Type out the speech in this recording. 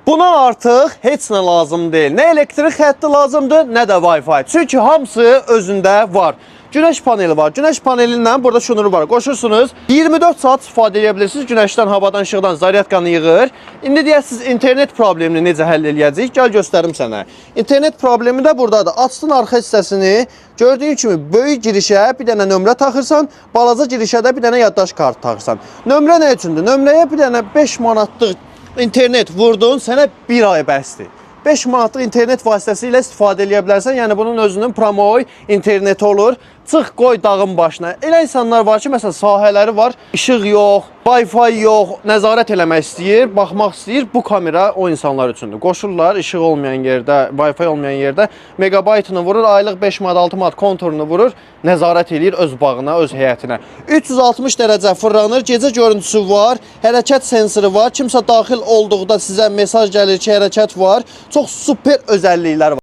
Buna artıq heç nə lazım deyil. Nə elektrik xətti lazımdır, nə də Wi-Fi. Çünki hamısı özündə var. Günəş paneli var. Günəş panelindən burada şunuru var. Qoşursunuz. 24 saat istifadə edə bilirsiniz. Günəşdən, havadan, işıqdan zaryadkanı yığır. İndi deyəsiniz internet problemini necə həll eləyəcəyik? Gəl göstərim sənə. İnternet problemi də burdadır. Açdın arxa hissəsini. Gördüyün kimi böyük girişə bir dənə nömrə taxırsan, balaca girişə də bir dənə yaddaş kartı taxırsan. Nömrə nə üçündür? Nömrəyə bir dənə 5 manatlıq internet vurdun, sənə bir ay bəsdir. 5 manatlıq internet vasitəsilə istifadə eləyə bilərsən. Yəni bunun özünün promoy interneti olur. Çıx qoy dağın başına. Elə insanlar var ki, məsələn sahələri var, işıq yox, Wi-Fi yox, nəzarət eləmək istəyir, baxmaq istəyir. Bu kamera o insanlar üçündür. Qoşurlar işıq olmayan yerdə, Wi-Fi olmayan yerdə megabaytını vurur, aylıq 5 manat, 6 manat konturunu vurur, nəzarət eləyir öz bağına, öz həyətinə. 360 dərəcə fırlanır, gecə görüntüsü var, hərəkət sensoru var. Kimsə daxil olduqda sizə mesaj gəlir ki, hərəkət var. Çox super özəlliklər var.